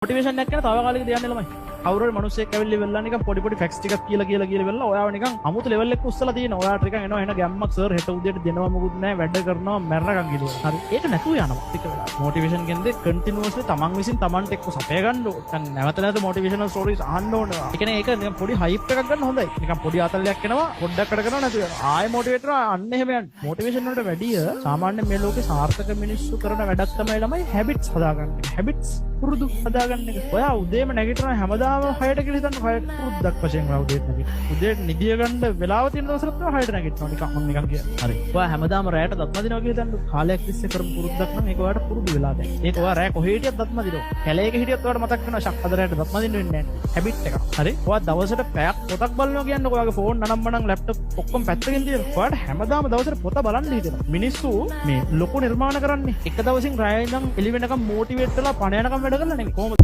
Motivation එකක් ගැන තව කාලෙක දෙයන්න ළමයි. කවුරු හරි මිනිස්සෙක් ඇවිල්ලා වෙලා නිකන් පොඩි පොඩි ෆැක්ට්ස් ටිකක් කියලා කියලා කියලා වෙලා ඔයාව නිකන් අමුතු ලෙවල් එකක උස්සලා තියෙනවා. ඔයාට නිකන් එනවා එන ගැම්මක් සර් හෙට උදේට දෙනවා මොකුත් නැහැ, වැඩ කරනවා මැරණකම් කියලා. හරි. ඒක නැතුව යනවා ටික වෙලා. මොටිවේෂන් කියන්නේ කන්ටිනියුස්ලි තමන් විසින් තමන්ට එක්ක සපය ගන්න ඕන. නැත්නම් නැවත නැවත මොටිවේෂනල් ස්ටෝරීස් අහන්න ඕන. ඒ කියන්නේ ඒක නිකන් පොඩි හයිප් එකක් ගන්න හොඳයි. නිකන් පොඩි ආතල්ලයක් එනවා, පොඩ්ඩක් වැඩ කරනවා, නැතුව යනවා. ආයෙ මොටිවේට් වෙනවා, අන්න එහෙම යන්න. මොටිවේෂන් වලට වැඩිය සාමාන්‍ය මේ ලෝකේ සාර්ථක මිනිස්සු කරන වැඩක් තමයි ළමයි හැබිට්ස් හදාගන්න එක. හැබිට්ස් පුරුදු හදාගන්න එක. ඔයා උදේම නැගිටිනවා හැමදාම 6ට කියලා හිතන්න. 6ට පුරුද්දක් වශයෙන් ඔයා උදේට නැගිටිනවා. උදේට නිදිය ගන්න වෙලාව තියෙන දවසට තමයි 6ට නැගිටිනවා නිකන් මම නිකන් කියන්නේ. හරි. ඔයා හැමදාම රැයට දත් මදිනවා කියලා හිතන්න. කාලයක් තිස්සේ කරපු පුරුද්දක් නම් ඒක ඔයාට පුරුදු වෙලා දැන්. ඒක ඔයා රැය කොහේ හිටියත් දත් මදිනවා. කැලේක හිටියත් ඔයාට මතක් වෙනවා ෂක් අද රැයට දත් මදින්න වෙන්නේ නැහැ. හැබිට් එකක්. හරි. ඔයා දවසට පැයක් පොතක් බලනවා කියන්නේ ඔයාගේ ෆෝන් අනම්මනම් ලැප්ටොප් ඔක්කොම පැත්තකින් තියලා. ඔයාට හැමදාම දවසට පොත බලන්න හිතෙනවා. මිනිස්සු මේ ලොකු නිර්මාණ කරන්නේ එක දවසින් රැය ඉඳන් එළි වෙනකම් මොටිවේට් වෙලා පණ යනකම් වැඩ කරලා නෙමෙයි. කොහොමද?